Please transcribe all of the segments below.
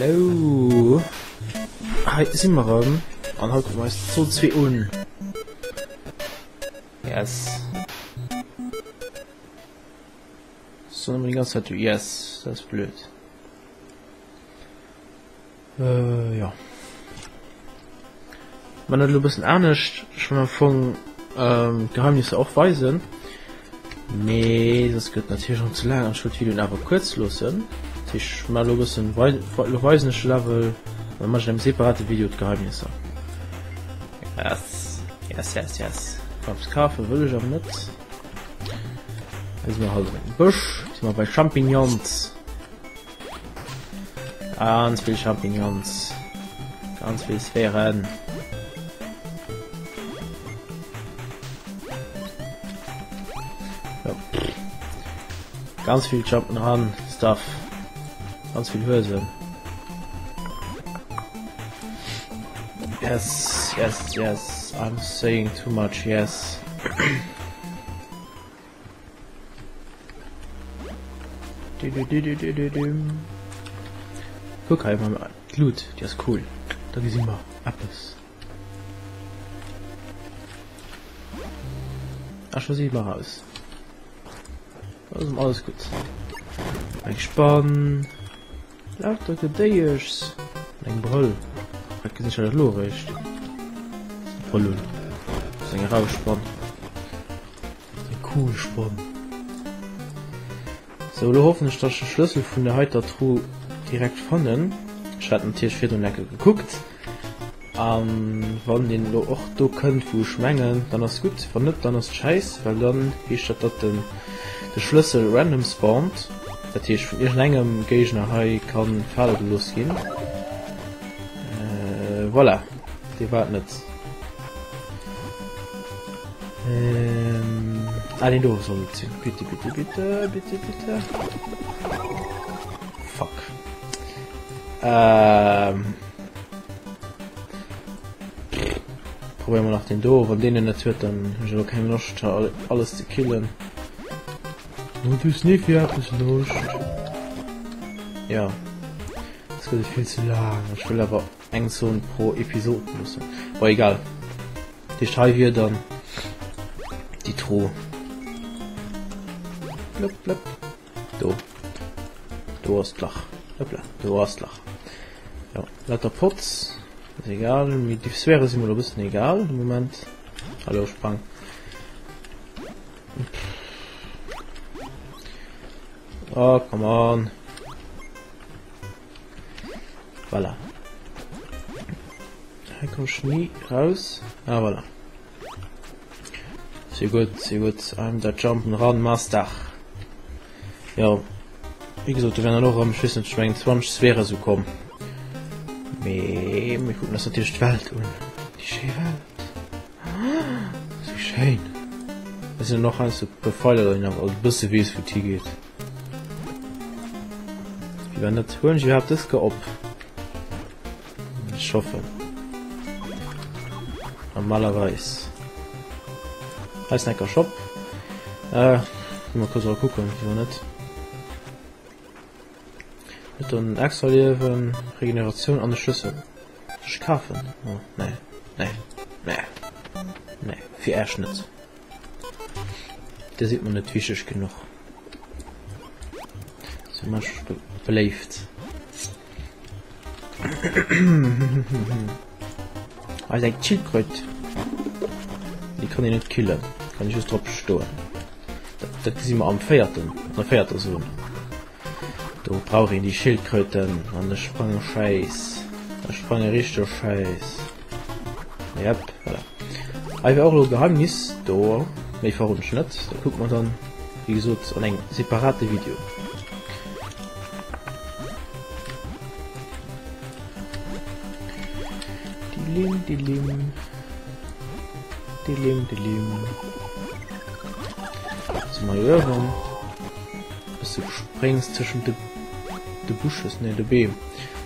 Hello! Hei si mer erëm an haut kucke mer eis d'Zon 2 un. Yes. So ëmmer déi ganz Zäit du yes, dat ass blöd. Äh, ja. Man dat elo bëssen anescht. Ech wëll am Fong ähm, d'Geheimnisser och weisen. Mee das gëtt natierlech schon ze laang an ech wëll d'Videoen awer kuerz loossen. Dat heescht, ech maache elo e bëssen wei elo weisen ech de Level an dann maache ech an engem separate Video d'Geheimnisser. Yes, yes, yes, yes. Eppes kafe wëll ech awer net. Hei si mer halt am Bësch, si mer bei Champignons. Ganz vill Champignons. Ganz vill Sphären. Ja. Ganz viel Jump'n'Run Stuff. Ganz vill Huesen. Yes, yes, yes. I'm saying too much, yes. Kuck hei mam d'Lut, déi ass cool. Da gesi mer eppes. A scho si mer raus. Da ass alles gutt. Eng Spann. Lauter Gedéieschs. An eng Brëll. Wat gesinn ech dat elo eréischt? Brëll un. Dat ass eng Rauschspann. Eng cool Spann. Sou, elo hoffen ech, dass ech de Schlëssel vun der heiter Truh direkt fannen. Ech hat natierlech virdrun enke gekuckt. An wann deen elo och do kënnt wou ech mengen, dann ass gutt, wann net, dann ass schäiss, well dann heescht dat datt den de Schlëssel random spawnt, dat heescht vun iergendengem Géigner hei kann fale gelooss ginn. Voilà, dee war et net. Ah deen do soll et sinn. Bitte, bitte, bitte, bitte, bitte. Fuck. Ähm. Probéiere mer nach den do. Wann deen en net huet, dann hunn ech elo keng Loscht alles ze killen. Du hues ni fir eppes Loscht. Ja. Das gëtt vill ze laang. Ech wëll awer eng Zon pro Episod loossen. Bon, egal. Dat heescht, hei wier dann déi Truh. Blëpp, blëpp. Do. Do ass d'Lach. Hoppla, do ass d'Lach. Jo, lauter Potz. Ass egal. Mee déi Sphäre si mer elo e bëssen egal de Moment. Hallo, sprang. Oh, come on. Voilà. Hei komm ech ni raus. Ah, voilà. Sehr gutt, sehr gutt. I'm the Jump'n'Run Master. Jo, wéi gesot, do wären dann och erëm, ech weess net, ech mengen 20 Sphäre sou komm. Mee mir kucken eis natierlech d'Welt un. Déi schéi Welt. Sou schéin. Et sinn och heiansdo e puer Pfeiler dran, awer e bësse weess, wou et higeet. Wie war net? Huelen ech iwwerhaapt dës Ke op? Ech hoffen. Normalerweis. Hei ist necker Shop. Äh, mal kurz mal gucken, wieso net. Mit dann extra Leben, Regeneration an de Schlüssel. Soll ich kaufen? Oh, nee, nee, nee, nee, fir Äerch net. Der sieht man net wichteg genug. So manch beléift. Hei ass eng Schildkröt. Déi kann een net killen. Kann ech just drop stoen. Dat, dat gesi mer am véierten, an der véierter Zone. Do brauch een déi Schildkröten an ech sprange Schäiss. Ech sprange richteg Schäiss. Yep, voilà. Hei wär och elo Geheimnis do, méi verroden ech net. Da kucke mer dann, wéi gesot, an engem separate Video. Dilim, dilim. Dilim, dilim. So, mal uewen. Bësse gespréngs tëschent de, de Bushes, nee, de Beem.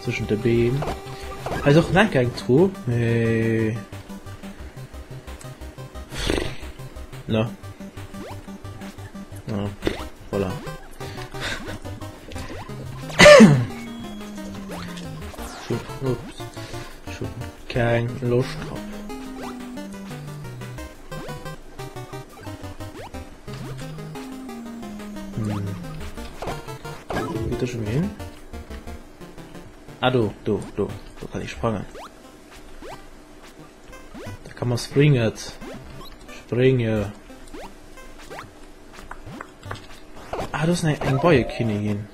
Tëschent de Beem. Hei ass och nach eng Truh, mee... Na. Ja, voilà. keng Loscht drop. Hm. Geht da schon hin? Ah, do, do, do. Do kann ich sprangen. Da kann man springet. Springe. Ah, das ist eng, eng Beiekönigin.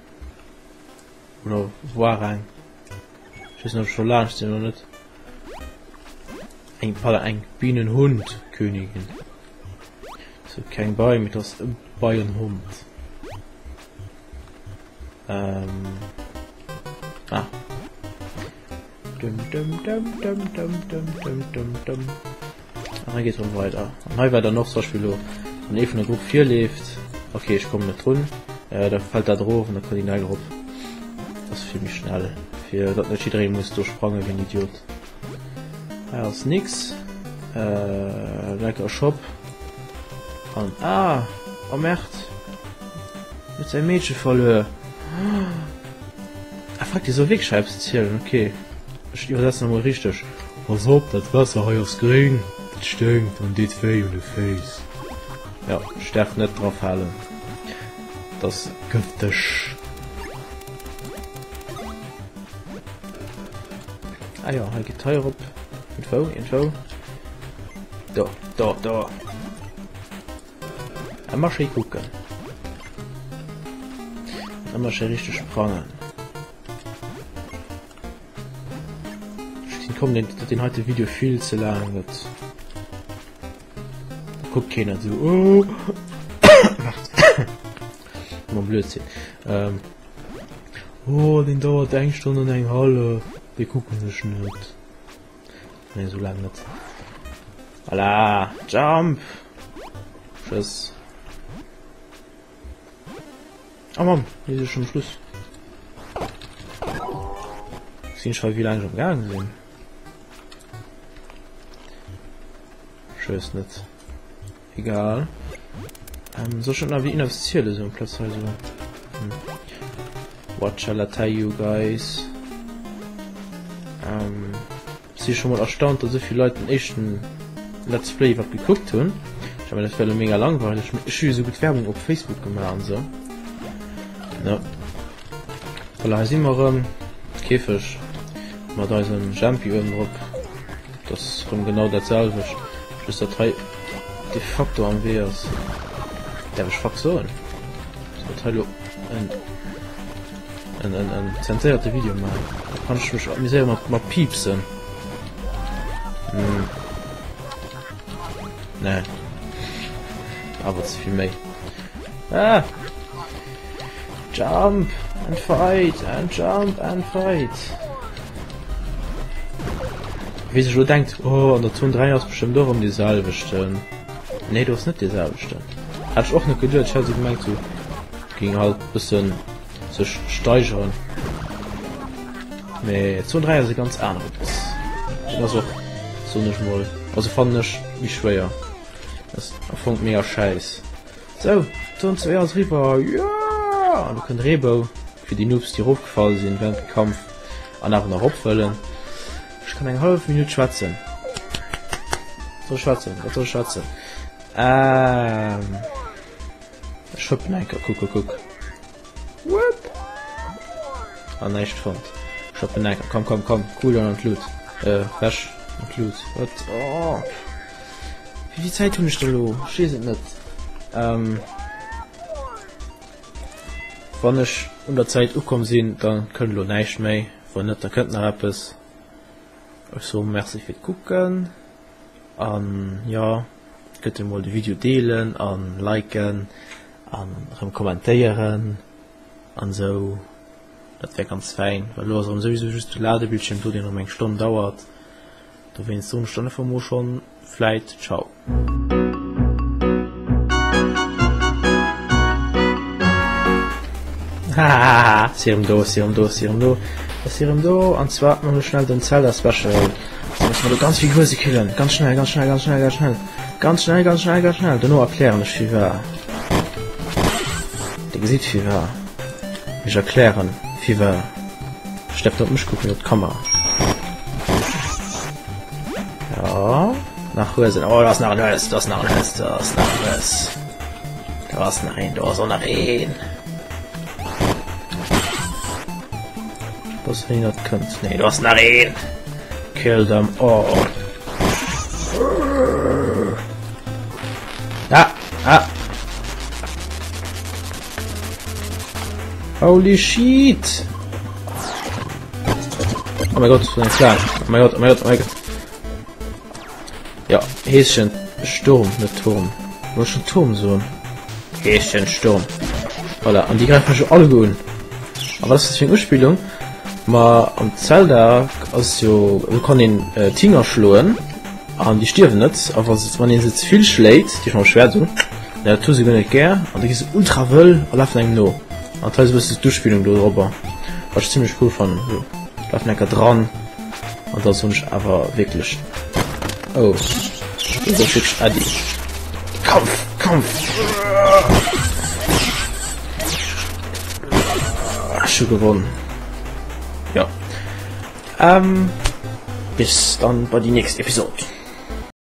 Oder war eng. Ich weiß nicht, ob ich schon laanscht sinn oder net. Eng, pardon, eng Bienenhundkönigin. So keng Bei, mit das e Beienhund. Ähm. Ah. Dum, dum, dum, dum, dum, dum, dum, dum, dum. An hei geet erëm weider. An hei war dann och zum Beispiel lo, wann ee vun der Grupp virleeft, okay, ech kommen net drun, äh, da fällt dat erof an da kann een hei erop. Dat ass vill méi schnell, fir datt net jidderee muss do sprange wéi en Idiot. Hei ass nix. Äh, lecker Shop. An, ah, oh merde. Huet säi Meedche verluer. Ah, fuck, déi soll wierklech hei eppes zielen, okay. Ech iwwersetzen emol richteg. Pass op, dat Waasser hei ass gréng, dat sténkt an deet wéi un de Féiss. Jo, ech däerf net dra falen. Dat ass gëfteg. Ah jo, hei geet hei erop. Iergendwou, iergendwou. Do, do, do. Emmer schéi kucken. Emmer schéi richteg sprangen. Ech gesinn kommen, den, dat den heite Video vill ze laang gëtt. Da kuckt keen net esou. Oh. Mam Blödsinn. Ähm. Oh, den dauert eng Stonn an eng hallef. Dee kucken ech net. Nee, so lang net. Voilà, jump! Tschüss. Oh Mann, hier ist schon Schluss. Sinn schon wie lange schon gegangen sind. Schöss net. Egal. Ähm, soll schon wie in Ziele so Platz so. Hm. What shall I tell you guys? Ähm, si schon mal erstaunt, dass so viele Leute den éischten Let's Play iwwer gekuckt hunn. Ech habe dat well mega langweilig. Ech hu so gut Werbung op Facebook gemaach an so. Ja. Voilà, hei si mer erëm. Käfeg mat eisem Jempi uewen drop. Dat ass erëm genau dat selwecht, just dat hei de facto am Wee ass. Däerf ech fuck soen? Soll hei lo en en en en zenséierte Video maachen? Da kann ech mech amuséiere mat mat Piepsen. Hm. Nee. Awer ze vill méi. Ah! Jump and fight and jump and fight. Wie sech lo denkt, oh, an der Zone 3 ass bestëmmt och erëm dee selwechten. Nee, do ass net dee selwechten. Hat ech och net geduet, ech hat sou gemengt, sou ging halt bëssen sech steigeren. Mee Zone 3 ass e ganz anere Boss. Den ass och, soen ech mol, also fannen ech méi schwéier. Ass am Fong mega schäiss. Sou, Zone 2 ass eriwwer, jo! An do kënnt Reebou fir déi Noobs déi erofgefall sinn während dem Kampf an awer nach erop wëllen. Ech kann eng hallef Minutt schwätzen. Wat soll ech schwätzen? Wat soll ech schwätzen? Ähm, ech hëppen eng Kéier, kuck, kuck, kuck. Wupp! An näischt fonnt. Ech hëppen eng Kéier, komm, komm, komm, Cooldown an d'Lut. Äh, wech an d'Lut. Wat? Oh! Wéi vill Zäit hunn ech da lo? Ech weess et net. Ähm, wann ech un der Zäit ukomm sinn, da kënnt elo näischt méi. Wann net, da kënnt nach eppes. Ech soe Merci fir d'Kucken an jo, kënnt dir mol de Video deelen an liken an erëm kommentéieren an esou. Dat wär ganz fäin, well elo ass erëm souwisou just de Ladebildschierm do, deen erëm eng Stonn dauert. Dowéinst soen ech dann einfach mol schonn vläit Ciao. Hahaha, si erëm do, si erëm do, si erëm do, si erëm do. An zwar maache mer schnell den Zelda Special. Da musse mer do ganz vill Huese killen. Ganz schnell, ganz schnell, ganz schnell, ganz schnell. Ganz schnell, ganz schnell, ganz schnell. Dono erklären ech firwat. Dir gesitt firwat. Ech erklären firwat. Ech däerf net op mech kucken, op d'Kamera. Nach Huesen. Oh, da ass nach en Hues, da ass nach en Hues, da ass nach en Hues. Da ass nach een, do ass och nach een. Was wéi dat kënnt. Nee, do ass nach een. Kill them all. Ah, ah. Holy shit! Oh mein Gott, eng Schlang. Oh mein Gott, oh mein Gott, oh mein Gott. Ja, Häschen Sturm, net Turm. Wollt schon Turm soen. Häschen Sturm. Voilà, an déi gräifen mech alleguer un. A wat ass dat fir eng Uspillung? Ma am Zelda ass jo, do kann een äh, Tinger schloen an déi stierwen net. A wa se, wann een se ze vill schléit, déi mam Schwert un, dat hu se guer net gär an da gi se ultra wëll a lafen engem no. An dat hei ass e bëssen d'Uspillung do dorobber, wat ech zimmlech cool fannen. Esou lafen enker dran. An da soen ech awer wierklech, oh, do soen ech wierklech Äddi. Kampf, Kampf! Ech hu gewonn. Jo. Ähm, bis dann bei déi nächst Episode.